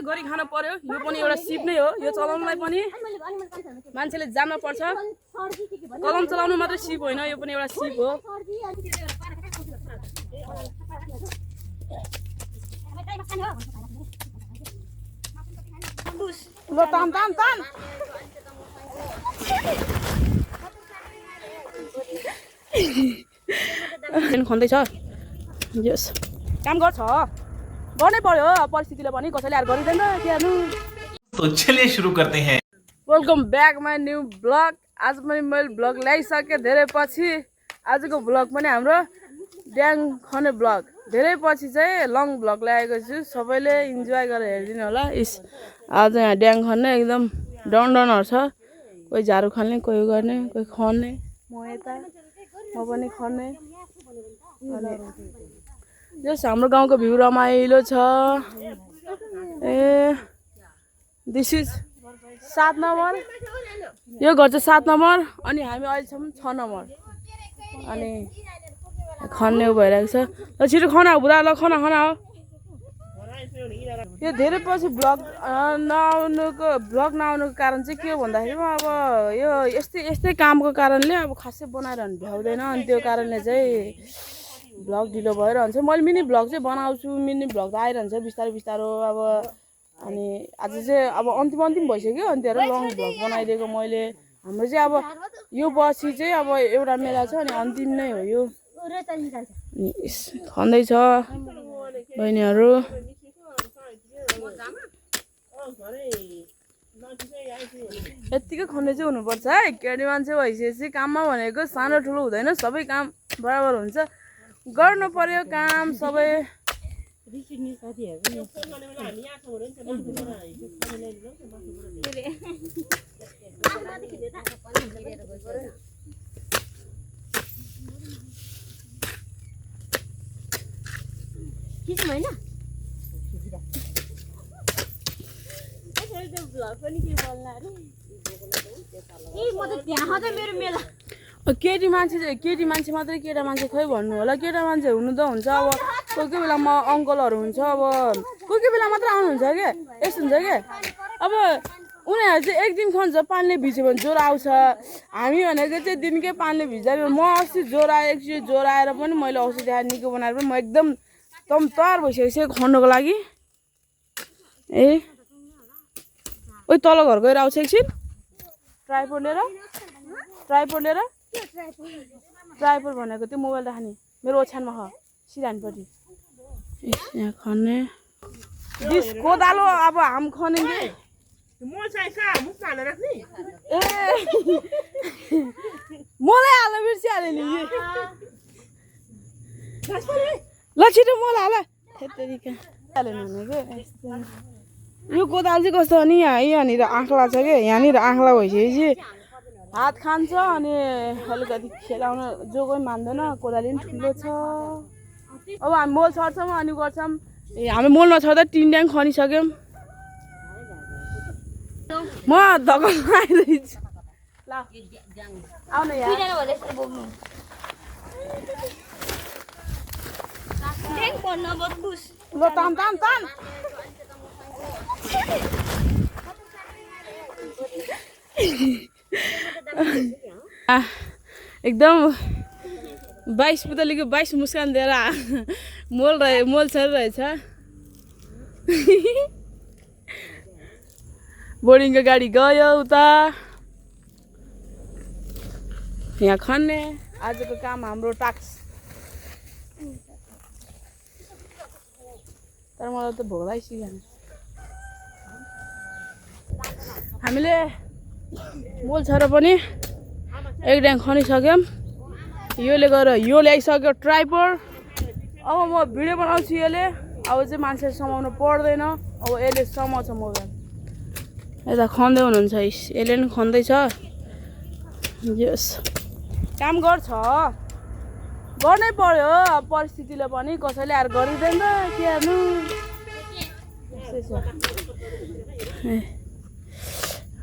गरी खान पर्यो यो पनि एउटा सिप नै हो यो चलाउनलाई पनि मान्छेले जान्न पर्छ कलम चलाउनु मात्रै सिप होइन यो पनि एउटा सिप हो ल तान तान तान खन्दैछ यस काम गर्छ गर्नै पर्यो परिस्थितिले पनि कसैले यार गरिदैन के गर्नु तो चलिए शुरू करते हैं welcome back my new blog आज पनि मैले ब्लग ल्याइसकेँ धेरै पछि आजको ब्लग पनि हाम्रो ड्याङ खने ब्लग धेरै पछि चाहिँ लङ ब्लग ल्याएको छु सबैले इन्जोय गरेर हेरिदिनु होला इस आज यहाँ ड्याङ खन्ने एकदम डनडनहरू छ कोही झाडु खन्ने कोही गर्ने कोही खन्ने म यता म पनि खन्ने अनि जस हाम्रो गाउँको भ्यू रमाइलो छ ए दिस इज 7 नम्बर यो घर चाहिँ 7 नम्बर अनि हामी अहिलेसम्म 6 नम्बर अनि खन्ने भइरहेको छ ल छिटो खना हो बुढा ल खना खना हो यो धेरै पछि ब्लग नआउनुको कारण चाहिँ के हो भन्दाखेरि अब यो यस्तै कामको कारणले अब खासै बनाइरहनु भ्याउँदैन अनि त्यो कारणले चाहिँ ब्लग ढिलो भइरहन्छ मैले मिनी ब्लग चाहिँ बनाउँछु मिनी ब्लग त आइरहन्छ बिस्तारै बिस्तारो अब अनि आज चाहिँ अब अन्तिम भइसक्यो अनि त्यही लङ ब्लग बनाइदिएको मैले हाम्रो चाहिँ अब यो पछि चाहिँ अब एउटा मेला छ अनि अन्तिम नै हो यो खन्दैछ बहिनीहरू यत्तिकै खन्ने चाहिँ हुनुपर्छ है केटी मान्छे भइसकेपछि काममा भनेको सानो ठुलो हुँदैन सबै काम बराबर हुन्छ गर्नु पर्यो काम सबै केटी मान्छे मात्रै केटा मान्छे खोइ भन्नु होला केटा मान्छे हुनु त हुन्छ अब कोही कोही बेला म अङ्कलहरू हुन्छ अब कोही कोही बेला मात्र आउनुहुन्छ क्या यस्तो हुन्छ क्या अब उनीहरू चाहिँ एक दिन खन्छ पानीले भिज्यो भने ज्वरो आउँछ हामी भनेको चाहिँ दिनकै पानीले भिज्दैन म अस्ति ज्वरो आयो एकचोटि ज्वरो आएर पनि मैले औषधि देखाएर निको बनाएर पनि म एकदम तयार भइसकेको छु खन्नुको लागि ए ओ तल घर गएर आउँछ एकछिन ट्राइपोड लिएर ट्राइपोड भनेको त्यो मोबाइल राख्ने मेरो ओछ्यानमा छ सिरानपट्टि यहाँ खन्ने डिस कोदालो अब हाम खने ए मलाई हाल्न बिर्सिहाल्यो नि ल छिटो मलाई हाल यो कोदालो चाहिँ कस्तो नि यहाँनिर आँखला छ क्या यहाँनिर आँखला भइसकेपछि हात खान्छ अनि अलिकति खेलाउन जो कोही मान्दैन कोदाली पनि ठुलो छ अब हामी मोल छर्छौँ अनि गर्छौँ ए हामी मोल नछर्दा टिन्ड्याङ खनिसक्यौँ म धक्का आइरहेछु ल आउन ल तान तान तान एकदम 22 पुतलीको 22 मुस्कान दिएर मोल छरिरहेछ बोर्डिङको गाडी गयो उता यहाँ खन्ने आजको काम हाम्रो टास्क तर मलाई त भोक लागिसक्यो हामीले मोल छर पनि एक ड्याङ खनिसक्यौँ योले गएर यो ल्याइसक्यो ट्राइपोड अब म भिडियो बनाउँछु यसले अब चाहिँ मान्छे समाउनु पर्दैन अब यसले समाउँछ मोबाइल यता खन्दै हुनुहुन्छ यसले पनि खन्दैछ यस काम गर्छ गर्नै पर्यो परिस्थितिले पनि कसैले यार गरिँदैन के गर्नु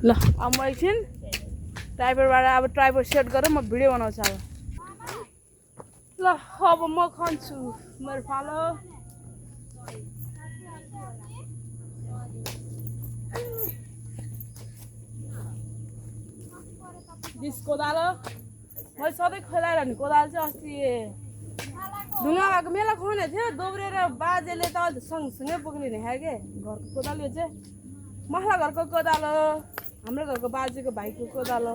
ल अब म एकछिन ट्राइपोडबाट अब ट्राइपोड सेट गरेर म भिडियो बनाउँछु अब ल अब म खन्छु मेरो फालो डिस कोदालो मैले सधैँ खोलाएर नि कोदालो चाहिँ अस्ति ढुङ्गा भएको मेला खुवाउने थियो दोब्रेर बाजेले त अहिले सँगसँगै बोक्ने खायो के घरको कोदालो चाहिँ मसला घरको कोदालो हाम्रो घरको बाजेको भाइको कोदालो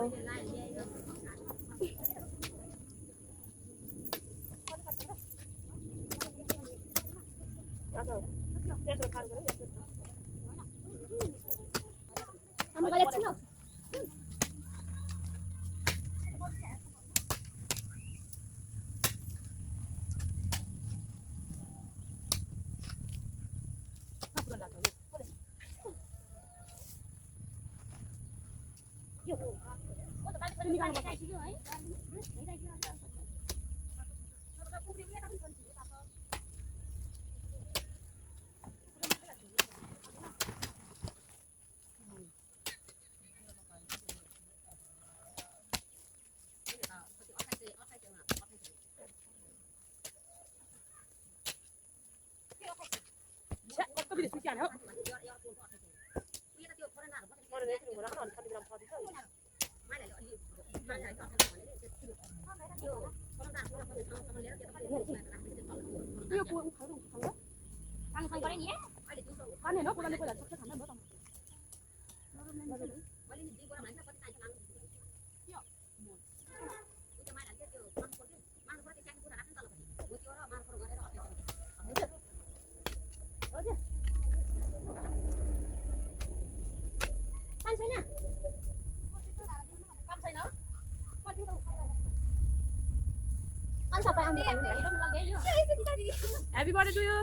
Happy birthday to you.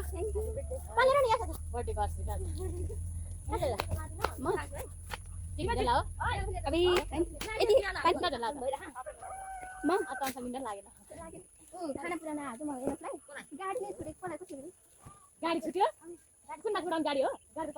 Birthday birthday. गाडी छुट्यो कुन माथि गाडी हो गाडी त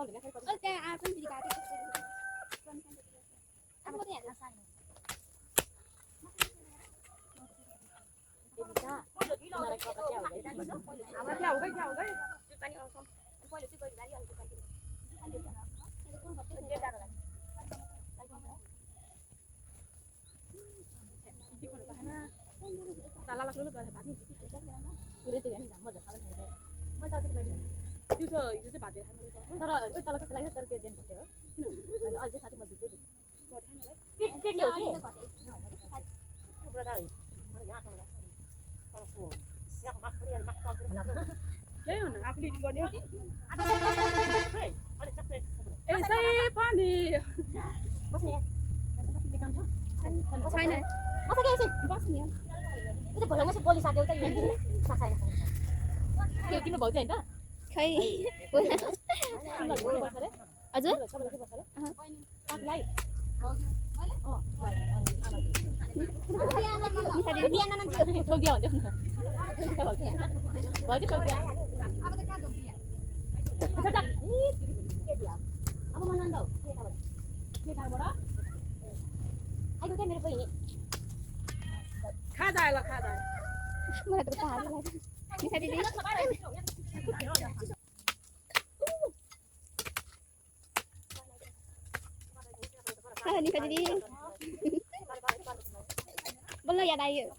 Belum ya dah yuk.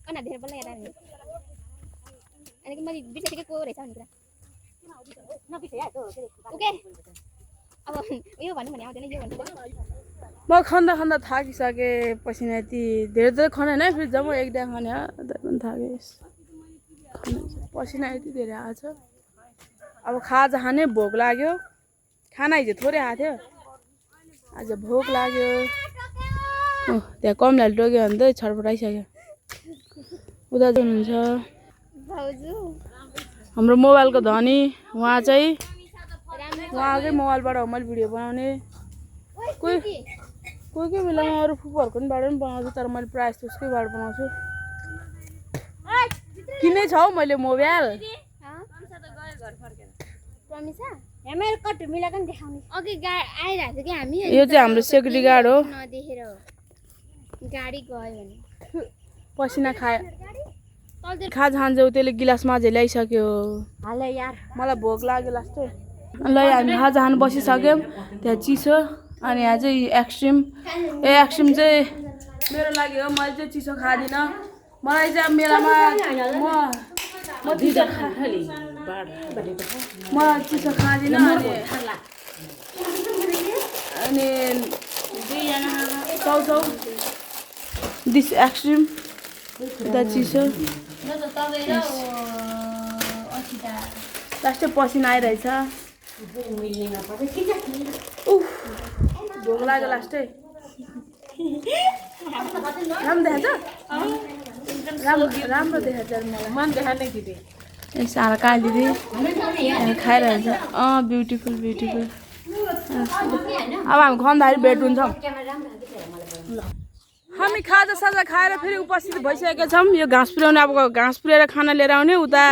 Kan ada belum ya dah ni. Ini kan bisa kita kau rasa ni kan? Okay. अब यो भन्नु भने आउँदैन यो भन्नु म खन्दा खन्दा थाकिसके पसिना यति धेरै त खाने नै फेरि जब एक डा खाने पनि थाके पसिना यति धेरै आछ अब खाजा खाने भोक लाग्यो खाना हिजो थोरै आएको थियो आज भोक लाग्यो त्यहाँ कमलाले टोक्यो भने त छटपटाइसक्यो उता हुनुहुन्छ भाउजू हाम्रो मोबाइलको धनी उहाँ चाहिँ उहाँकै मोबाइलबाट हो मैले भिडियो बनाउने कोही कोही बेलामा अरू फुपूहरूको पनि बाट पनि बनाउँछु तर मैले प्रायः जस्तो उसकैबाट बनाउँछु किनै छ हौ मैले मोबाइल प्रमिसा यहाँ मेरो कट मिलाको नि देखाउने अघि आइरहेको थियो कि हामी यो चाहिँ हाम्रो सेक्युरिटी गार्ड हो नदेखेर गाडी गयो भने पसिना खायो खाजा खान्छौ त्यसले गिलासमा झै ल्याइसक्यो हाल यार मलाई भोक लाग्यो लास्टै ल हामी खाजा खानु बसिसक्यौँ त्यहाँ चिसो अनि यहाँ चाहिँ एक्सट्रिम एक्सट्रिम चाहिँ मेरो लागि हो मैले चाहिँ चिसो खाँदिनँ मलाई चाहिँ अब मेलामा म चिसो मलाई चिसो खाँदिनँ अनि सौ दिस एक्सट्रिम उता चिसो लास्टै पसिना आइरहेछ भोक लाग्यो लास्टै राम्रो देखाएको राम्रो देखाएको मलाई सारा कहाँ दिदी खाइरहेछ ब्युटिफुल ब्युटिफुल अब हामी खन्दाखेरि भेट हुन्छौँ हामी खाजा साजा खाएर फेरि उपस्थित भइसकेका छौँ यो घाँस पुर्याउने अब घाँस पुर्याएर खाना लिएर आउने उता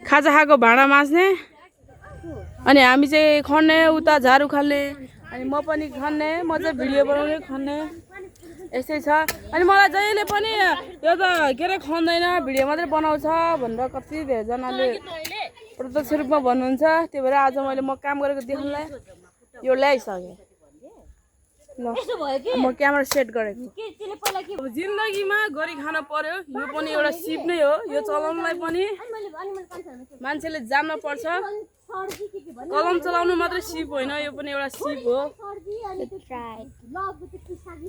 खाजा खाएको भाँडा माझ्ने अनि हामी चाहिँ खन्ने उता झाडु खाल्ने अनि म पनि खन्ने म चाहिँ भिडियो बनाउने खन्ने यस्तै छ अनि मलाई जहिले पनि यो त के अरे खन्दैन भिडियो मात्रै बनाउँछ भनेर कति धेरैजनाले प्रत्यक्ष रूपमा भन्नुहुन्छ त्यही भएर आज मैले म काम गरेको देख्नुलाई यो ल्याइसकेँ ल म क्यामेरा सेट गरेको अब जिन्दगीमा गरी खान पर्यो यो पनि एउटा सिप नै हो यो चलाउनलाई पनि मान्छेले जान्न पर्छ कलम चलाउनु मात्रै सिप होइन यो पनि एउटा सिप हो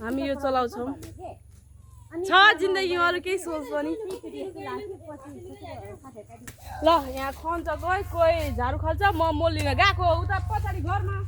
हामी यो चलाउँछौँ छ जिन्दगीमा अरू केही सोच पनि ल यहाँ खन्छ कोही झाडु खाल्छ म लिन गएको उता पछाडि घरमा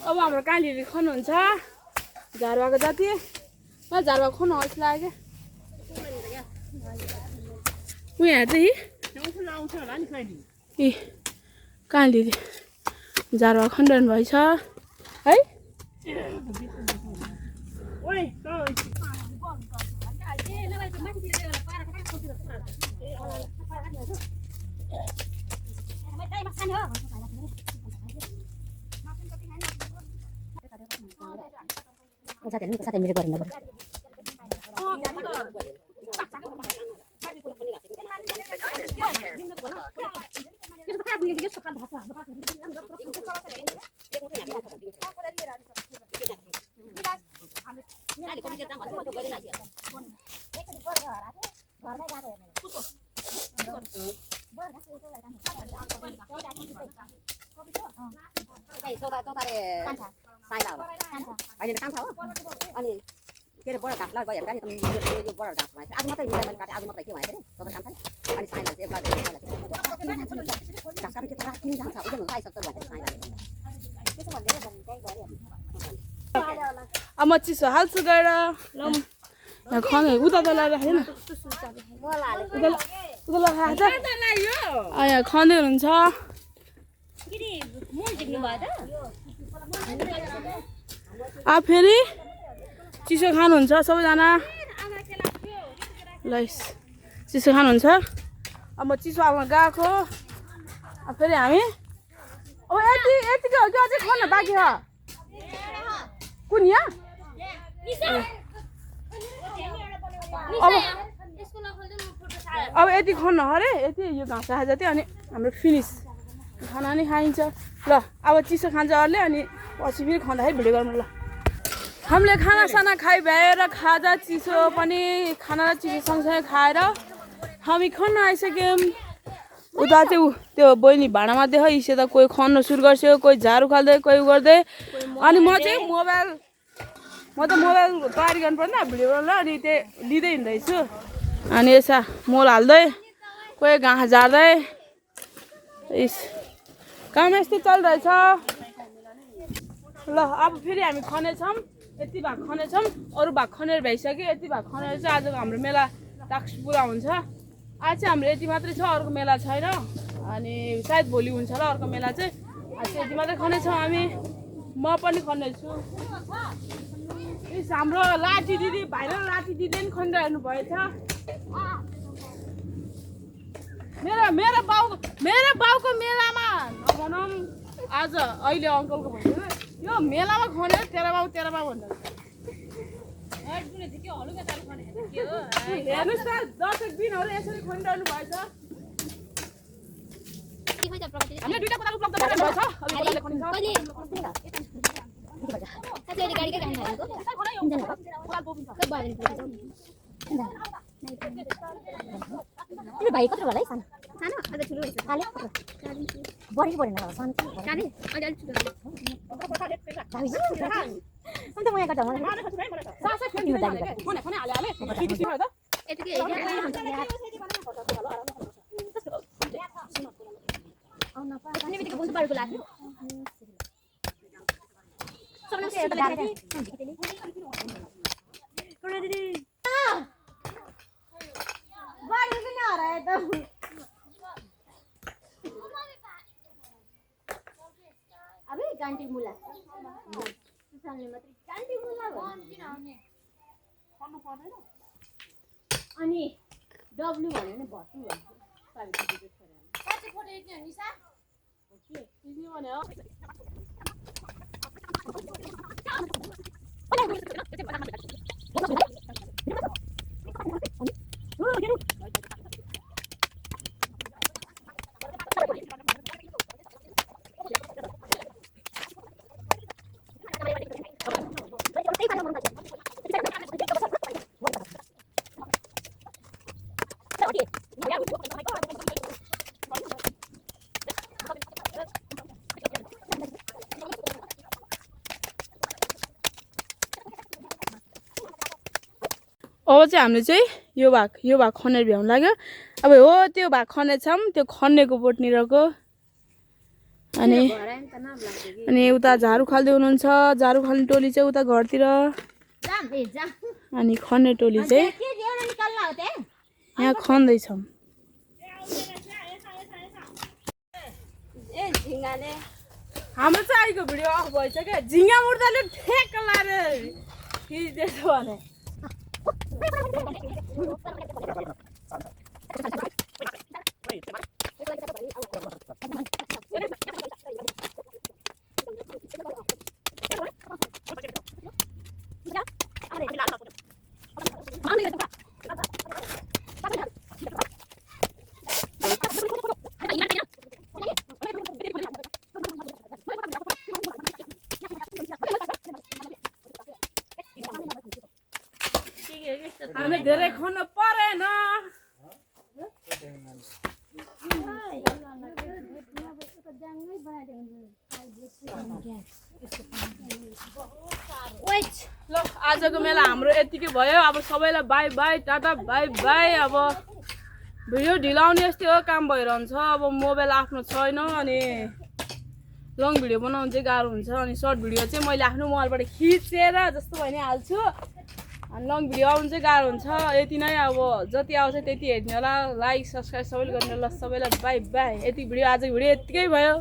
अब हाम्रो कहाँनिर खन्नुहुन्छ झारुवाको जति मलाई झारुवा खन्नु हौस लाग्यो यहाँ चाहिँ ए कहाँनिर झारुवा खनिरहनु भएछ है साथै मेरो गरिन पर्छ अहिले काम छ हो अनि के अरे बडा घाँसलाई गयो भने यो बडा घाँस भएछ आज मात्रै मिलाइ मैले काटे आज मात्रै के भएछ अरे तपाईँ काम छ अनि साइनल चाहिँ एउटा घाँस काट्नु के रात किन जान्छ उजन हुन्छ आइसक्छ भनेर साइनल त्यसो भन्दै अब म चिसो हाल्छु गएर ल यहाँ खने उता त लगाइराखेन उता यहाँ खन्दै हुनुहुन्छ फेरि चिसो खानुहुन्छ सबैजना ल चिसो खानुहुन्छ अब म चिसो हाल्न गएको फेरि हामी अब यतिकै हो कि अझै खान बाँकी छ कुन यहाँ अब यति खन्न अरे यति यो घाँस राखे जति अनि हाम्रो फिनिस खाना नि खाइन्छ ल अब चिसो खान्छ अरूले अनि पछि फेरि खाँदाखेरि भिडियो गर्नु ल हामीले खानासाना खाइ भ्याएर खाजा चिसो पनि खाना र चिसो सँगसँगै खाएर हामी खन्न आइसक्यौँ उता चाहिँ त्यो बहिनी भाँडामा देख इसे त कोही खन्न सुरु गर्छ कोही झाडु खाल्दै कोही उ गर्दै अनि म चाहिँ मोबाइल तयारी गर्नुपर्ने भिडियो बनाउन अनि त्यही लिँदै हिँड्दैछु अनि यसो मोल हाल्दै कोही घाँस झार्दै इस काम यस्तै चलिरहेछ ल अब फेरि हामी खनेछौँ यति भाग खनेछौँ अरू भाग खनेर भइसक्यो यति भाग खनेर चाहिँ आजको हाम्रो मेला टास्क पुरा हुन्छ आज चाहिँ हाम्रो यति मात्रै छ अर्को मेला छैन अनि सायद भोलि हुन्छ होला अर्को मेला चाहिँ आज चाहिँ यति मात्रै खनेछौँ हामी म पनि खन्नेछु हाम्रो लाठी दिदी भाइरल लाठी दिदी पनि खनिरहनु भएछ मेरो बाउको मेलामा नभनौँ आज अहिले अङ्कलको भन्नु यो मेलामा खन्यो तेरा बाउ भन्दा हेर्नुहोस् त दर्शक दिनहरू यसरी खनिरहनु भएछ हामीले दुईटा कुरा उपलब्ध गरेको छ भाइ कत्रो होला है सानो सानो अझ ठुलो भएछ काले बढी बढेन सानो काले अहिले अलिक ठुलो अन्त म यहाँ गर्दा यतिकै अबे गान्टी मुला सुसानले मात्रै गान्टी मुला अनि डब्लु भन्यो भने भट्टु भन्छ कति फोटो हेर्ने हो निशा ओके तिमी भन्यो अब चाहिँ हामीले चाहिँ यो भाग खनेर भ्याउनु लाग्यो अब हो त्यो भाग खनेछौँ त्यो खन्नेको बोटनिरको अनि उता झाडु खाल्दै हुनुहुन्छ झाडु खाल्ने टोली चाहिँ उता घरतिर अनि खन्ने टोली चाहिँ यहाँ खन्दैछौँ हाम्रो चाहिँ आएको भिडियो अफ भएछ क्या झिङ्गा मुर्दाले ठेक लाएर खिच्दैछ भने हामी धेरै खन्न परेन ल आजको मेला हाम्रो यतिकै भयो अब सबैलाई by by tata bye by अब भिडियो ढिलाउने यस्तै हो काम भइरहन्छ अब मोबाइल आफ्नो छैन अनि लङ भिडियो बनाउनु चाहिँ गाह्रो हुन्छ अनि सर्ट भिडियो चाहिँ मैले आफ्नो मोबाइलबाट खिचेर जस्तो भए नि हाल्छु अनि लङ भिडियो आउनु चाहिँ गाह्रो हुन्छ यति नै अब जति आउँछ त्यति हेर्ने होला लाइक सब्सक्राइब सबैले गर्ने होला सबैलाई बाई बाई यति भिडियो आजको भिडियो यतिकै भयो